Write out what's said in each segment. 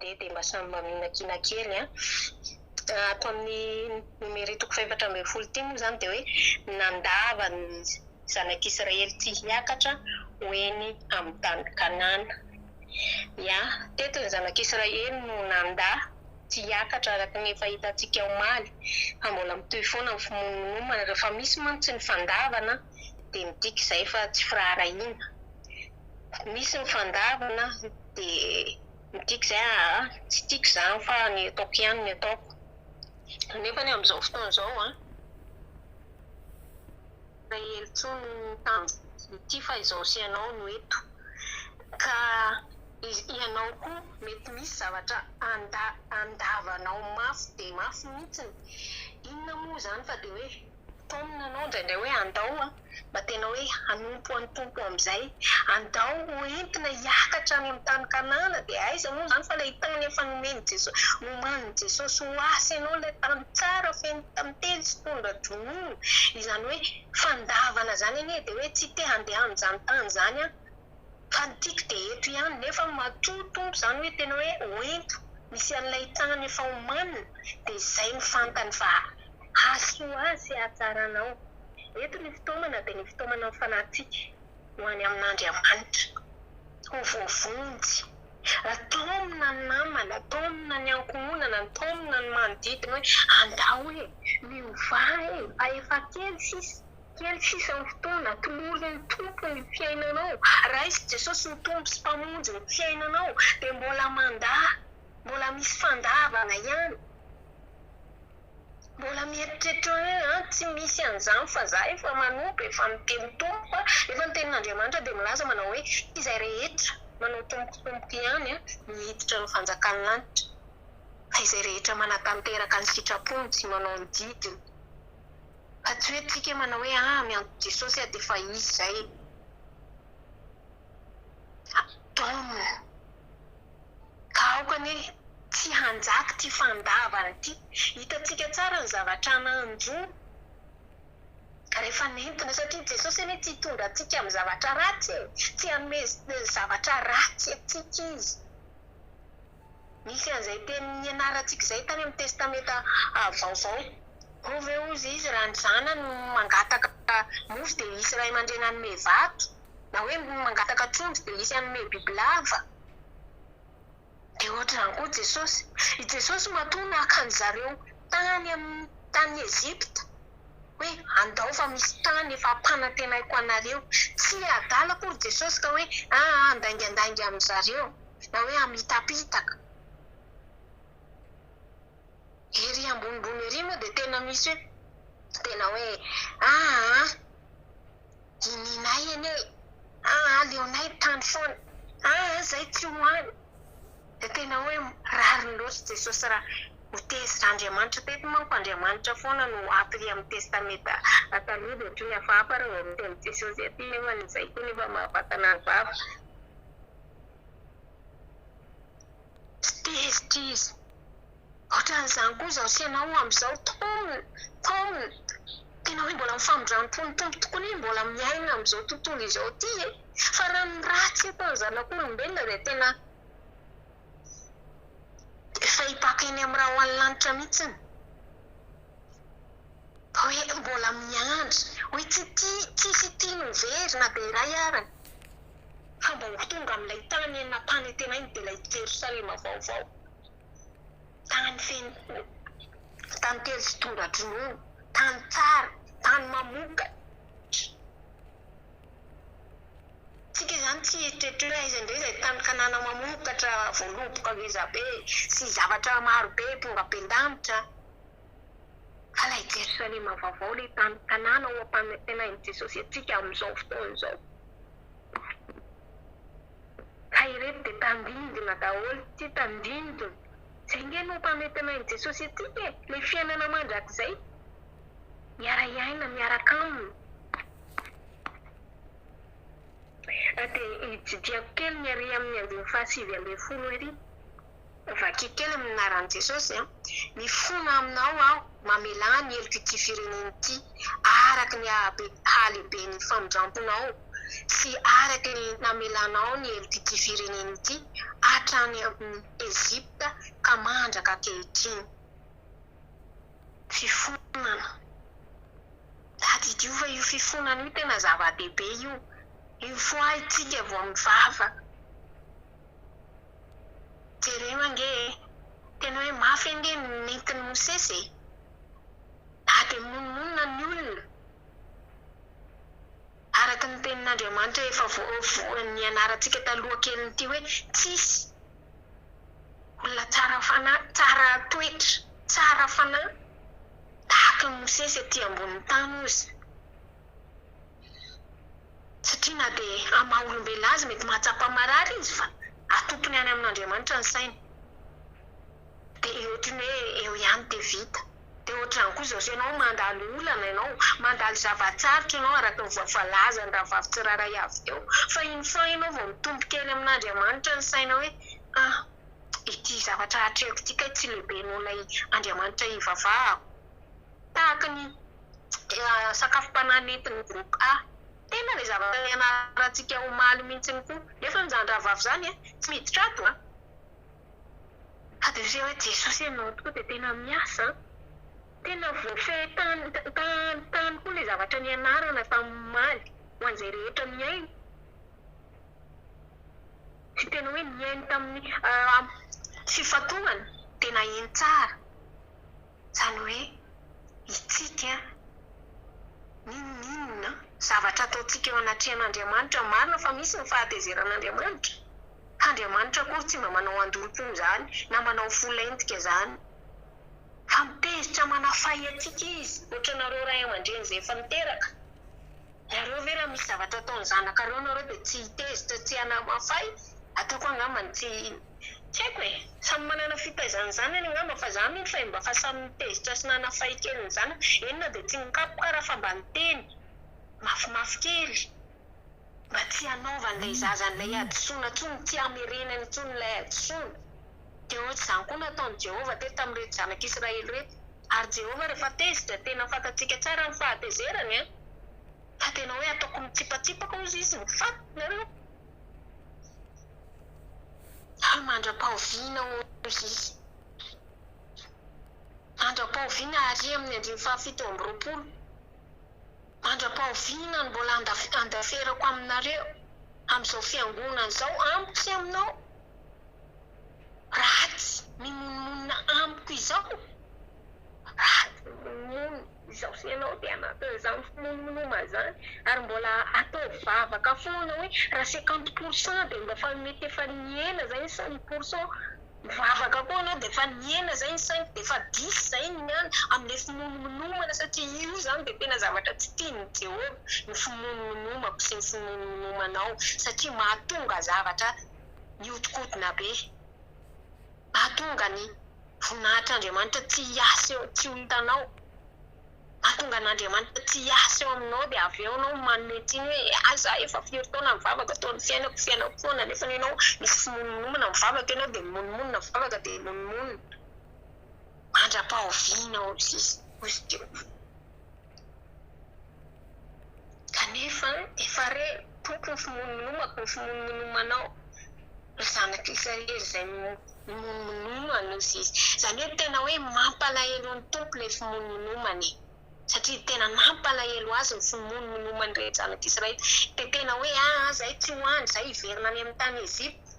mandeha dia mba samy mba mihinankiana kely an. Ato amin'ny Nomery toko fahefatra ambin'ny folo ity moa izany dia hoe nandava ny zanak'Israely tsy hiakatra ho eny amin'ny tany Kanana. Ya, teto ny zanak'Israely no nandà tsy hiakatra araka ny efa hitantsika omaly fa mbola mitohy foana ny fimonomonomana. Rehefa misy mantsy ny fandavana dia midika izay fa tsy firaharahiana. Misy ny fandavana dia midika izay aa tsy tiako izany fa ny ataoko ihany ny ataoko. Nefa ny amin'izao fotoana izao an, Raha intsony ny tanjona ity fa izao sy ianao no eto. Ka ianao koa mety misy zavatra andavanao mafy dia mafy mihitsiny. Inona moa izany fa dia hoe taomina anao indraindray hoe andao a, mba tena hoe hanompo an'ny Tompo amin'izay. Andao ho entina hiakatra any amin'ny tany Kanana dia aiza moa izany fa ilay tany efa nomen'i Jesosy, nomanin'i Jesosy ho ahy sy ianao ilay tany tsara feno tantely sy tondra-dronono. Izany hoe fandavana izany anie dia hoe tsy te handeha amin'izany tany izany aho fa ny tiako dia eto ihany nefa matoa Tompo izany hoe tena hoe hoento misy an'ilay tany efa omanina dia izay no fantany fa hahasoa azy sy hahatsara anao. Eto ny fitaomana dia ny fitaomana ny fanahintsika ho any amin'Andriamanitra, ho voavonjy. Taomina ny namana, taomina ny ankohonana, taomina ny manodidina hoe andao e, miovà e, fa efa kely sisa, kely sisa ny fotoana, tolory ny Tompo ny fiainanao, raiso Jesosy ho Tompo sy Mpamonjy ny fiainanao, dia mbola mandà, mbola misy fandavana ihany. Mbola mieritreritra hoe an tsy misy an'izany fa za efa manompo efa miteny Tompo a, nefa ny tenin'Andriamanitra dia milaza manao hoe izay rehetra manao tompoko tompoko ihany an no hiditra ny fanjakan'ny lanitra fa izay rehetra manatanteraka ny sitrapony sy manao ny didiny fa tsy hoe tsika manao hoe ah miantso Jesosy aho dia efa izy izay ataony. Ka aoka anie tsy hanjaka ity fandavana ity. Hitantsika tsara ny zavatra nanjo rehefa nentina, satria Jesosy anie tsy hitondra antsika amin'ny zavatra ratsy e! Tsy hanome zavatra ratsy antsika Izy. Nisy an'izay teny nianarantsika izay tany amin'ny Testamenta Vaovao. Moa ve hozy izy raha ny zanany mangataka mofo dia hisy ray aman-dreny hanome vato? Na hoe mangataka trondro dia hisy hanome bibilava? Dia ohatr'izany koa Jesosy. I Jesosy matoa naka an-dry zareo tany amin'ny tanin'i Egypta hoe andao fa misy tany efa ampanantenaiko anareo. Tsy adala akory Jesosy ka hoe aa handaingandainga amin-dry zareo na hoe hamitapitaka. Ery ambonimbony ery moa dia tena misy hoe tena hoe aa Ininay anie e! Aa aleonay tany foana! Aa zay tsy ho any! Dia tena hoe rariny loatra Jesosy raha ho tezitra Andriamanitra teto manko Andriamanitra foana no ato amin'ny testameta taloha dia ohatran'ny hafahafa raha vao miteny Jesosy aty nefa izay koa nefa mahavatana ny vava. Tsy tezitra izy. Ohatran'izany koa izaho sy ianao amin'izao taomina, taomina, tena hoe mbola mifamindrampo ny Tompo tokoa anie mbola miaina amin'izao tontolo izao ity e! Fa raha ny ratsy ataon'ny zanak'olombelona dia tena efa hipaka eny amin'ny rahon'ny lanitra mihitsiny. Fa hoe mbola miandry, hoe tsy tia, tsisy tiany ho very na dia iray arany, fa mba ho tonga amin'ilay tany nampanantenainy dia ilay Jerosalema vaovao. Tany feno tantely sy tondra-dronono, tany tsara, tany mamokatra. Tsika izany tsy hieritreritra hoe aiza indray izay tany Kanana mamokatra voaloboka ngezabe sy zavatra marobe tonga be-danitra. Fa ilay Jerosalema vaovao, ilay tany Kanana ao am-panantenain'i Jesosy antsika amin'izao fotoana izao. Ka ireto dia tandindona daholo, tsy tandindona. Izay ange no ampanantenain'i Jesosy antsika e, ilay fiainana mandrakizay, miara-hiaina miaraka Aminy. Dia itsidihako kely ny ary amin'ny andininy fahasivy ambin'ny folo ery. Vakio kely amin'ny anaran'i Jesosy an! Mifona aminao aho, mamelà ny helok'ity firenena ity araka ny halehiben'ny famindramponao sy araka ny namelanao ny helok'ity firenena ity hatrany amin'i Egypta. mandraka ankehitriny. Fifonana. Tadidio fa io fifonana io tena zava-dehibe io. Une fois itsika vao mivavaka. Jereo ange e! Tena hoe mafy ange ny nentin'i Mosesy e! Na dia mimonomonona ny olona, araka ny tenin'Andriamanitra efa nianarantsika taloha kelin'ity hoe tsisy olona tsara fanahy, tsara toetra, tsara fanahy tahaka an'i Mosesy aty ambonin'ny tany hozy. Satria na dia amin'ny maha olombelona azy mety mahatsapa marary izy fa atopiny any amin'Andriamanitra ny sainy. Dia ohatran'ny hoe eo ihany dia vita. Dia ohatr'izany koa izao, ianao mandalo olana ianao, mandalo zava-tsarotra ianao araka ny voalazan'ny rahavavy tsirairay avy teo. Fa une fois ianao vao mitombo kely amin'Andriamanitra ny saina hoe ah, ity zavatra atrehiko ity kay tsy lehibe noho ilay Andriamanitra ivavahako. Tahaka ny sakafom-panahy nentin'ny groupe A. Tena ilay zavatra nianarantsika omaly mihitsiny koa. Nefa izany rahavavy izany tsy miditra ato an! Fa dia hoe hoe Jesosy ianao tokoa dia tena miasa an! Tena voafehy tany tany koa ilay zavatra nianarana tamin'ny omaly ho an'izay rehetra mihaino. Tsy tena hoe nihaino tamin'ny fifantohana dia naheno tsara. Izany hoe itsika n'inon'inona zavatra ataontsika eo anatrehan'Andriamanitra, marina fa misy ny fahatezeran'Andriamanitra, fa Andriamanitra akory tsy mba manao andolom-po izany na manao fo lentika izany, fa mitezitra manafay antsika Izy, ohatranareo ray aman-dreny izay efa niteraka, nareo ve raha misy zavatra ataon'ny zanakareo nareo dia tsy hitezitra tsy hanamafay, ataoko angambany tsy. Tsy haiko e! Samy manana fitaizana ny zanany angamba fa za mino fa mba fa samy nitezitra sy nanafay kely ny zanany, eny na dia tsy nikapoka ara fa mba niteny mafimafy kely mba tsy hanaovan'ilay zaza an'ilay hadisoana intsony, tsy hamerenany intsony ilay hadisoana. Dia ohatr'izany koa nataon'i Jehovah teto tamin'ireto zanak'Israely ireto. Ary Jehovah rehefa tezitra, tena fantatsika tsara ny fahatezerany an! Fa tena hoe ataoko mitsipatsipaka hozy izy ny fatinareo. Fa mandra-pahoviana hozy izy? Mandra-pahoviana ary amin'ny andininy faha-27? Mandra-pahoviana no mbola handaferako aminareo amin'izao fiangonana izao, amiko sy aminao? Ratsy mimonomonona amiko izao? Ratsy mimonomonona. Izao sy ianao dia anatin'izany fimonomonoma izany ary mbola atao vavaka foana hoe raha cinquante pour cent dia mba efa mety efa nihena izay ny cinq pour cent, mivavaka koa ianao dia efa nihena izay ny cinq dia efa dix izay ny any amin'ilay fimonomonomana satria io izany dia tena zavatra tsy tian'i Jehovah ny fimonomonomako sy ny fimonomonomanao satria mahatonga zavatra mihodinkodina be, mahatonga ny Voninahitr'Andriamanitra tsy hiasa eo, tsy ho hitanao. Mahatonga an'Andriamanitra tsy hiasa eo aminao dia avy eo ianao manome tsiny hoe ah za efa firy taona nivavaka toa ny fiainako fiainako foana nefa ianao misy fimonomonomana mivavaka ianao dia mimonomonona mivavaka dia mimonomonona mandra-pahoviana hozy izy hozy Jehovah. Kanefa efa re Tompo ny fimonomonomako ny fimonomonomanao ry zanak'Israely izay mimonomonomana hozy izy. Izany hoe tena hoe mampalahelo ny Tompo ilay fimonomonomana e! Satria tena nampalahelo azy ny fimonomonoman'ireto zanak'Israely. Dia tena hoe aa zay tsy ho any, zay hiverina any amin'ny tany Egypta.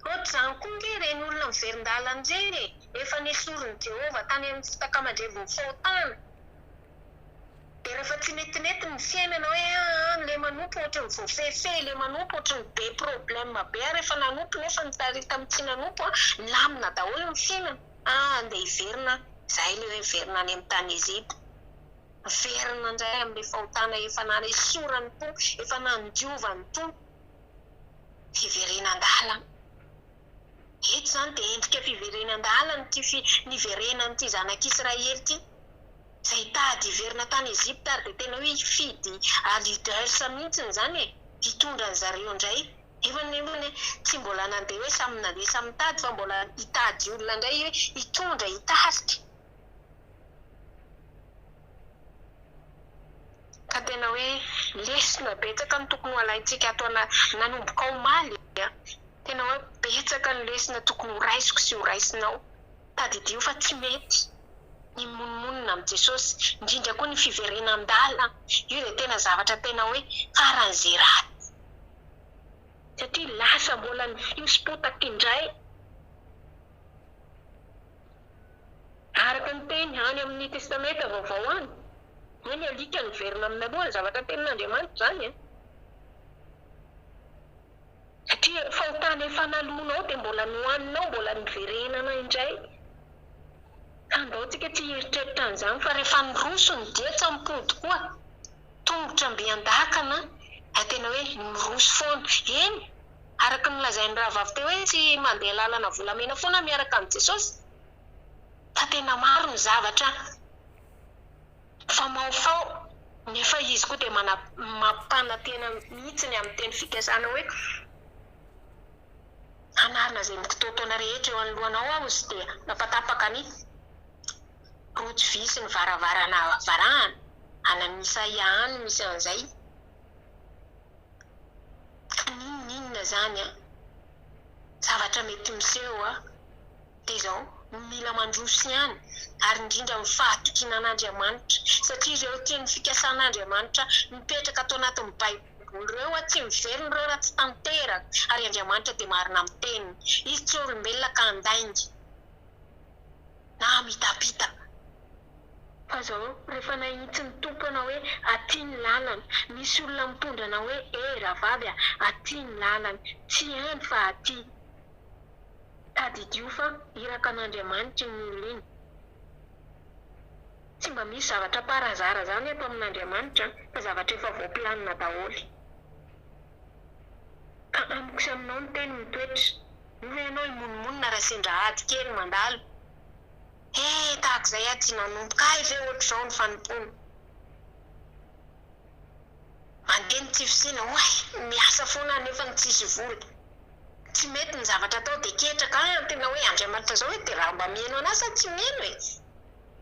Ohatr'izany koa ange ireny olona miverin-dalana ireny e! Efa nesorin'i Jehovah tany amin'ny fitaka aman-drevon'ny fahotana. Dia rehefa tsy metimety ny fiainana hoe aa le manompo ohatry ny voafehifehy, le manompo ohatry ny be problème be ary efa nanompo nefa nitary tamin'ny tsy nanompo an, nilamina daholo ny fiainana, aa andeha hiverina aho, izay le hoe miverina any amin'ny tany Egypte, miverina indray amin'ilay fahotana efa nanesoran'ny Tompo, efa nandiovan'ny Tompo, fiverenan-dalana. Eto izany dia endrika fiverenan-dalana ity niverenan'ity zanak'Israely ity. Izay hitady hiverina tany Egypta ary dia tena hoe hifidy leaders mihitsy izany e, hitondra an zareo indray. Nefa nefany tsy mbola nandeha hoe samy nandeha samy nitady fa mbola hitady olona indray hoe hitondra, hitarika. Ka tena hoe lesona betsaka no tokony ho alaintsika ato nanomboka omaly a! Tena hoe betsaka ny lesona tokony ho raisiko sy ho raisinao. Tadidio fa tsy mety ny mimonomonona amin'i Jesosy, indrindra koa ny fiverenan-dalana, io dia tena zavatra tena hoe faran'izay ratsy. Satria lasa mbola nihosom-potaka indray. Araka ny teny any amin'ny Testamenta Vaovao any, hoe ny alika niverina amin'ny aloha, zavatra tenin'Andriamanitra izany e. Satria fahotana efa naloanao dia mbola nohaninao, mbola niverenana indray. Ka andao tsika tsy hieritreritra an'izany fa rehefa niroso ny dia tsy mipody koa. Tongotra mby an-dakana dia tena hoe miroso foana. Eny, araka ny nolazain'ny rahavavy teo hoe tsy mandeha lalana volamena foana miaraka amin'i Jesosy fa tena maro ny zavatra Mifamahofaho, nefa izy koa dia mampanantena mihitsy ny amin'ny teny fikasana hoe, Hanarina izay mikitoatoana rehetra eo anoloanao aho sy dia nampatapaka ny rojo vy sy ny varavarana varahana, any amin'ny Isaia any misy an'izay. Ka n'inon'inona izany an, zavatra mety miseho an. Dia izao, mila mandroso ihany, ary indrindra amin'ny fahatokiana an'Andriamanitra, satria ireo teny fikasan'Andriamanitra mipetraka ato anatin'ny Baiboly ireo, tsy miverina ireo raha tsy tanteraka, ary Andriamanitra dia marina amin'ny teniny. Izy tsy olombelona ka handainga na hamitapitaka. Fa izao, rehefa nahitsy ny Tompo anao hoe aty ny lalana, misy olona mitondra anao hoe eh rahavavy a, aty ny lalana, tsy any fa aty. Tadidio fa iraka an'Andriamanitra iny olona iny. Tsy mba misy zavatra par hasard zany eto amin'Andriamanitra fa zavatra efa voaplanina daholo. Ka amiko sy aminao ny teny mitoetra. Moa ve ianao himonomonona raha sendra ady kely mandalo? He tahak'izay aho tsy nanomboka ahy ve ohatr'izao ny fanompoana? Mandeha ny tsy fisiana, oay! Miasa foana aho nefa tsisy vola. Tsy mety ny zavatra atao dia ketraka an! Tena hoe Andriamanitra zao hoe dia raha mba mihaino anah sa tsy mihaino e!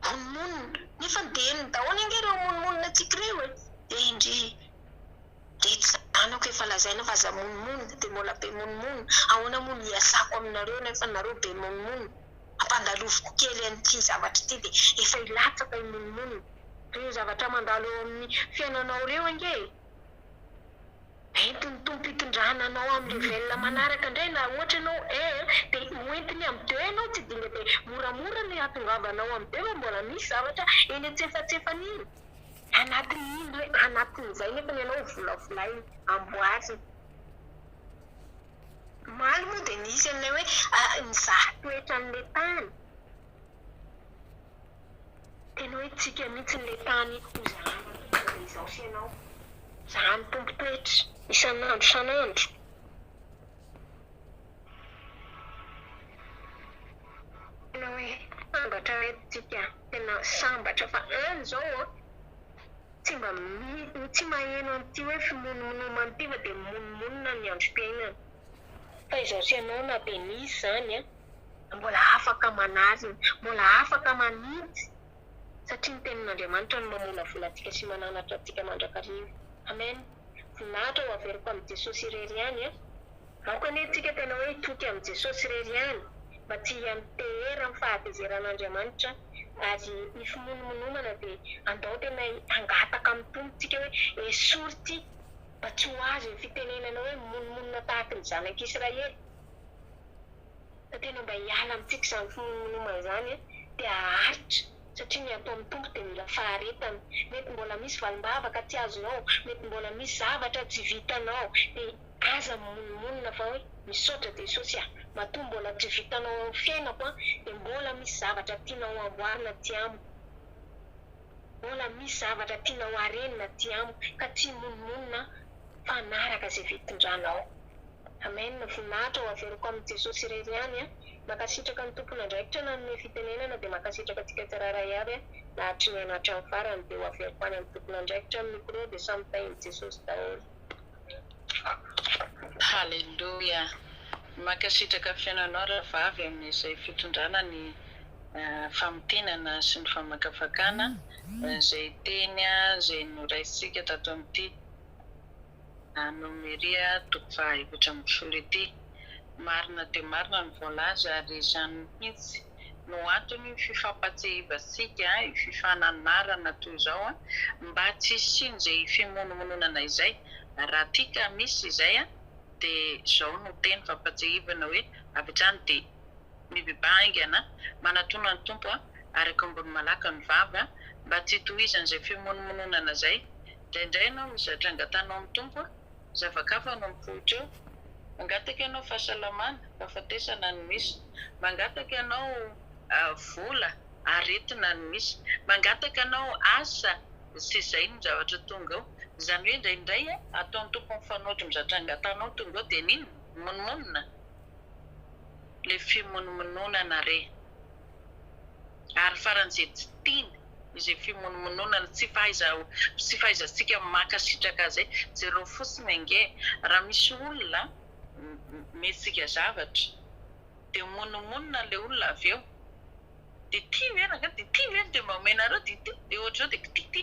Monomonona, nefa dia henony daholo ange ireo monomonona antsika ireo e! Dia ndry reto zanako efa lazaina fa aza monomonona dia mbola be monomonona, ahoana moa no hiasako aminareo nefa nareo be monomonona, ampandaloviko kely an'ity zavatra ity dia efa hilatsaka i monomonona. Ireo zavatra mandalo eo amin'ny fiainanao ireo ange e! Entin'ny Tompo hitondrana anao amin'ny level manaraka indray na ohatra ianao un dia hoentiny amin'ny deux ianao tsy dinga dia moramora ny hahatongavanao amin'ny deux fa mbola misy zavatra eny antsefatsefany iny anatin'iny re anatin'izay nefa ianao volavolaina amboarina. Omaly moa dia nisy an'ilay hoe nizaha toetra an'ilay tany. Tena hoe tsika mihitsy ilay tany hozahana tonga dia izaho sy ianao. Zahan'ny Tompo toetra isan'andro isan'andro. Tena hoe sambatra reto tsika, tena sambatra fa any izao an, tsy mba tsy maheno an'ity hoe fimonomonomana ity fa dia mimonomonona ny androm-piainana. Fa izaho sy ianao na dia nisy izany an, mbola afaka manarina, mbola afaka manitsy satria ny tenin'Andriamanitra no mamolavola antsika sy mananatra antsika mandrakariva. Amen. Voninahitra ho averiko amin'i Jesosy irery ihany a. Aoka anie tsika tena hoe hitoky amin'i Jesosy irery ihany mba tsy hiantehera amin'ny fahatezeran'Andriamanitra ary ny fimonomonomana dia andao tena hangataka amin'ny Tompo tsika hoe esory ity mba tsy ho azo ny fitenenana hoe mimonomonona tahaky ny zanak'Israely. Fa tena mba hiala amintsika izany fimonomonomana izany dia haharitra satria ny ataon'ny Tompo dia mila faharetana. Mety mbola misy valim-bavaka tsy azonao, mety mbola misy zavatra tsy vitanao dia aza mimonomonona fa hoe misaotra Jesosy ah, matoa mbola tsy vitanao eo amin'ny fiainako an dia mbola misy zavatra tianao hamboarina aty amiko, mbola misy zavatra tianao harenina aty amiko ka tsy himonomonona aho fa hanaraka izay fitondranao. Amen, voninahitra ho averiko amin'i Jesosy irery ihany a! Mankasitraka ny tompon'andraikitra nanome fitenenana dia mankasitraka antsika tsirairay avy a! Nahatry ny aina hatramin'ny farany dia ho averiko any amin'ny tompon'andraikitra ny micro dia samy tahin'i Jesosy daholo. Haleloia! Mankasitraka fiainanao rahavavy amin'izay fitondrana ny famintinana sy ny famakafakana izay teny izay noraisintsika tato amin'ity Nomeria toko faha 14 ity. Marina dia marina ny voalaza ary izany mihitsy no antony fifampatsiahivantsika, fifananarana toy izao, mba tsy hisian'izay fimonomononana izay. Raha tia ka misy izay dia izao no teny fampatsiahivana hoe avy hatrany dia mibebaha haingana, manatona ny Tompo araka ambony malaka ny vava mba tsy hitohizan'izay fimonomononana izay. Indraindray ianao mizatra angatanao amin'ny Tompo, zava-kafa no mipoitra eo. Mangataka ianao fahasalamana, fahafatesana no misy. Mangataka ianao vola, aretina no misy. Mangataka anao asa, sy izay no zavatra tonga eo. Izany hoe indraindray ataon'ny Tompo mifanohitra amin'ny zavatra angatanao tonga eo dia n'inona? Mimonomonona. Ilay fimonomononana re. Ary faran'izay tsy tiany izay fimonomononana, tsy fahaiza, tsy fahaizantsika mankasitraka azy. Jereo fotsiny ange, raha misy olona omentsika zavatra, dia mimonomonona ilay olona avy eo, dia ity ve rangahy, dia ity ve no dia mba omenareo, dia ity, dia ohatr'izao, dia kitity.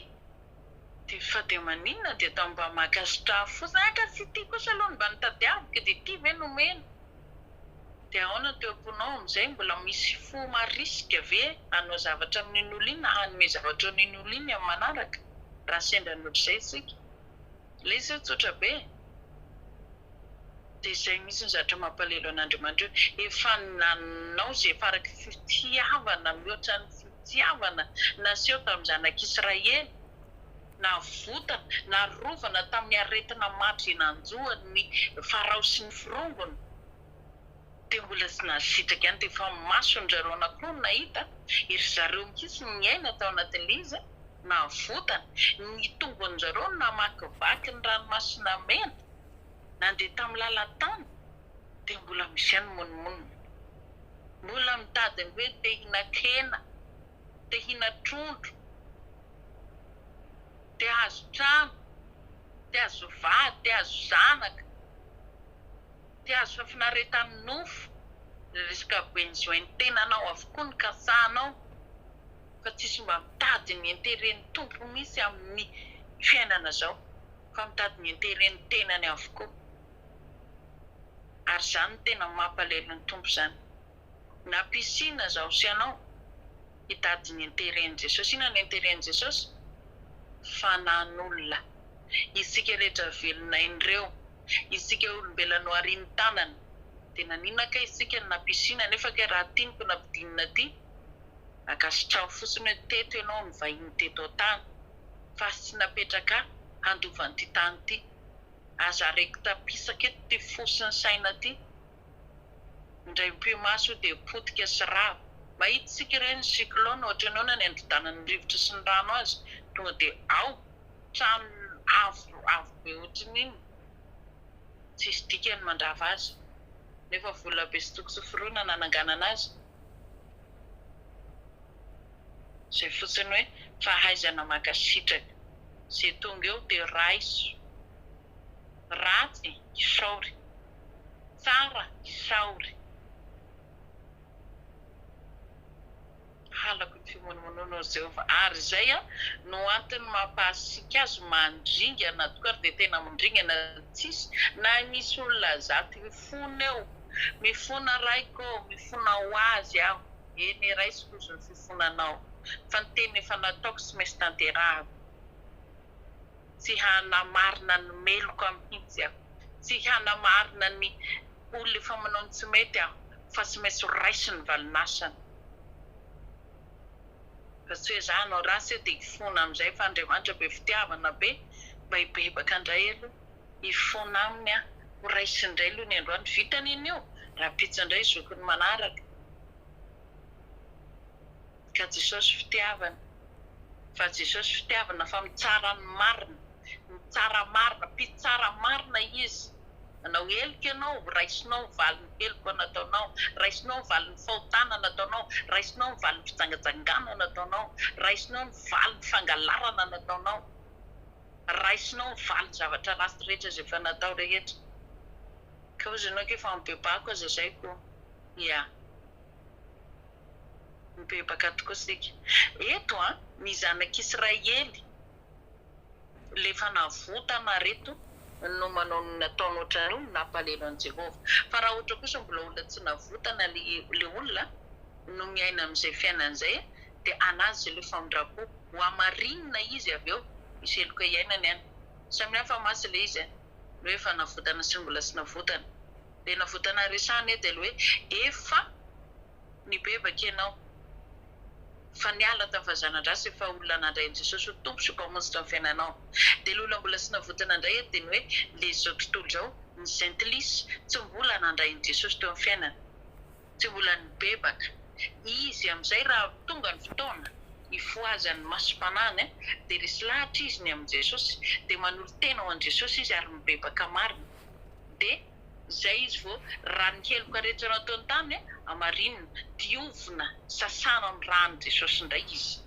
Dia fa dia maninona dia atao mba mankasitraha fotsiny, ah ka tsy ity kosa aloha no mba notadiaviko, dia ity ve no omena. Dia ahoana ny teo-ponao amin'izay? Mbola misy fo marisika ve hanao zavatra amin'iny olona iny na hanome zavatra ho an'iny olona iny amin'ny manaraka raha sendra ny ohatr'izay isika? Ilay izy hoe tsotra be e! Dia izay mihitsy ny zavatra mampalahelo an'Andriamanitra hoe efa nanao izay faraky fitiavana mihoatra ny fitiavana naseho tamin'ny zanak'Israely, navotana, narovana tamin'ny aretina maty izay nanjo an'i Farao sy ny forongony, dia mbola tsy nasitraka ihany, dia efa mason-dry zareo anankiroa no nahita, ry zareo mihitsy no niaina tao anatin'ilay izy, navotana, ny tongon-dry zareo no namakivaky ny ranomasina mena, nandeha tamin'ny lalan-tany, dia mbola misy ihany mimonomonona, mbola mitady ny hoe te hihinan-kena, te hihinan-trondro, te hahazo trano, te hahazo vady, te hahazo zanaka, te hahazo fahafinaretan'ny nofo, resaka besoin-n'ny tenanao avokoa no katsahanao fa tsisy mba mitady ny intérêt-n'ny Tompo mihitsy amin'ny fiainana izao fa mitady ny intérêt-n'ny tenany avokoa ary izany no tena mampalahelo ny Tompo izany. Nampiasina zaho sy ianao hitady ny intérêt-n'i Jesosy. Inona ny intérêt-n'i Jesosy? Fanan'olona. Isika rehetra velon'aina ireo, isika olombelona noharian'ny tanana. Dia naninona kay isika no nampiasina nefa kay raha tiany ko nampidinina aty? Ankasitraho fotsiny hoe teto ianao nivahiny teto an-tany fa tsy napetraka handova an'ity tany ity. Aza arekitapisaka eto ity fo sy ny saina ity. Indray mipi-maso io dia potika sy rava. Mahita isika ireny cyclone ohatran'ny ahoana ny androdanan'ny rivotra sy ny rano azy, tonga dia ao, trano avo avo be ohatran'ny inona, tsisy dikany mandrava azy, nefa vola be sy toko sy forohana nananganana azy. Izay fotsiny hoe fahaizana mankasitraka. Izay tonga eo dia raiso. Ratsy isaory. Tsara isaory. Halako ny fimonomonona ry Jehovah. Ary izay no antony mampahasiaka azy mandringana tokoa ary dia tena mandringana tsisy na misy olona zato hifona eo. Mifona Raiko ô, mifona ho azy aho. Eny raisiko ozy ny fifonanao. Fa ny teny efa nataoko tsy maintsy tanterahako. Tsy hanamarina ny meloka mihitsy aho. Tsy hanamarina ny olona efa manao ny tsy mety aho fa tsy maintsy ho raisiny ny valin'asany. Fa tsy hoe za hanao ratsy dia hifona amin'izay fa Andriamanitra be fitiavana be mba hibebaka indray aloha, hifona aminy aho, ho raisiny indray aloha ny androany, vitany iny io, rahampitso indray zokiny manaraka. Ka Jesosy fitiavana. Fa Jesosy fitiavana fa mitsara ny marina. Mitsara marina, mpitsara marina Izy. Nanao heloka ianao, raisinao ny valin'ny heloka nataonao, raisinao ny valin'ny fahotana nataonao, raisinao ny valin'ny fijangajangana nataonao, raisinao ny valin'ny fangalarana nataonao, raisinao ny valin'ny zavatra ratsy rehetra izay efa natao rehetra. Ka hozy ianao k'efa mibebako aza izay ko. Ya. Mibebaka tokoa isika. Eto an, ny zanak'Israely ilay efa navotana reto no manao ny nataony ohatran'io no nampalahelo an'i Jehovah. Fa raha ohatra kosa mbola olona tsy navotana ilay olona, no miaina amin'izay fiainana izay dia anazy ilay famindram-po. Hohamarinina izy avy eo, misy heloka iainany any. Samy hafa mantsy ilay izy, ny hoe efa navotana sy ny mbola tsy navotana. Ilay navotana resahana eto dia ilay hoe efa nibebaka ianao, fa niala tamin'ny fahazana-dratsy, efa olona nandray an'i Jesosy ho Tompo sy Mpamonjy teo amin'ny fiainanao. Dia ilay olona mbola tsy navotana indray eto dia ny hoe ilay izao tontolo izao, ny jentilisa, tsy mbola nandray an'i Jesosy teo amin'ny fiainany. Tsy mbola nibebaka. Izy amin'izay raha tonga ny fotoana hifohazan'ny masom-panahiny dia resy lahatra izy ny amin'i Jesosy, dia manolo-tena ho an'i Jesosy izy ary mibebaka marina. Dia izay izy vao raha ny heloka rehetra nataony taminy hamarinina, diovina, sasana amin'ny ràn'i Jesosy indray izy.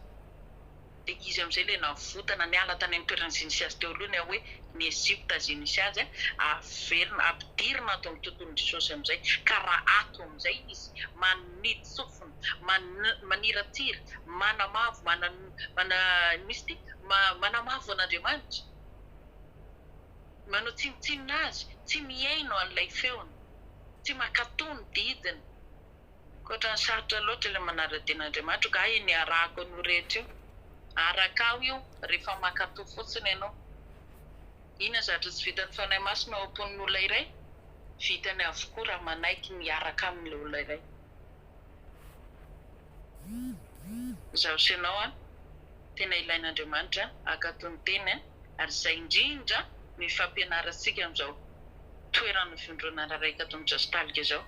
Dia izy amin'izay ilay navotana niala tany amin'ny toerana izay nisy azy teo aloha, ny hoe ny Egypta izay nisy azy, averina, ampidirina ato amin'ny tontolon'i Jesosy amin'izay, ka raha ato amin'izay izy, manidy sofina, maniratsira, manamavo, mana, mana, misy ity, manamavo an'Andriamanitra, manao tsinontsinona azy, tsy mihaino an'ilay feony, tsy mankatò ny didiny. Ankoatra ny sarotra loatra ilay manara-dia an'Andriamanitra ka hay ny arahako an'io rehetra io. Arakao io rehefa mankatò fotsiny ianao. Inona ny zavatra tsy vitan'ny Fanahy Masina ao am-pon'ny olona iray? Vitany avokoa raha manaiky ny hiaraka aminy ilay olona iray. Izaho sy ianao an, tena ilain'Andriamanitra hankatò ny Teniny ary izay indrindra no ifampianarantsika amin'izao toerana fivondronana raika ato amin'ny Jastalika izao.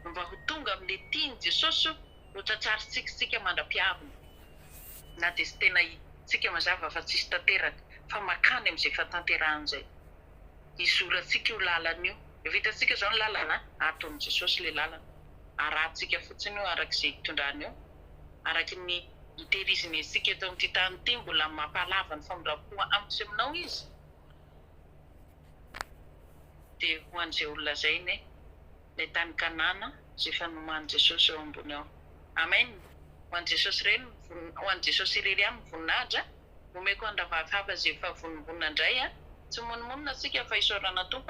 Mba ho tonga amin'ilay tian'i Jesosy ho tratsarintsika isika mandra-pihaviny, na dia tsy tena hitantsika mazava fa tsisy tanteraka, fa mankany amin'izay fahatanterahana izay. Hizorantsika io lalana io. Efa hitantsika izao ny lalana, ato amin'i Jesosy ilay lalana. Arahantsika fotsiny io araka izay hitondrany eo, araka ny hitehiriziny antsika eto amin'ity tany ity, mbola mampahalava ny famindram-po amiko sy aminao Izy. Dia ho an'izay olona izay anie ilay tany Kanana izay efa nomanin'i Jesosy eo ambony ao. Amen! Ho an'i Jesosy irery ny vonin, ho an'i Jesosy irery ihany ny voninahitra, omeko an'i rahavavy hafa izay efa vonombonona indray a! Tsy mimonomonona isika fa isaorana Tompo.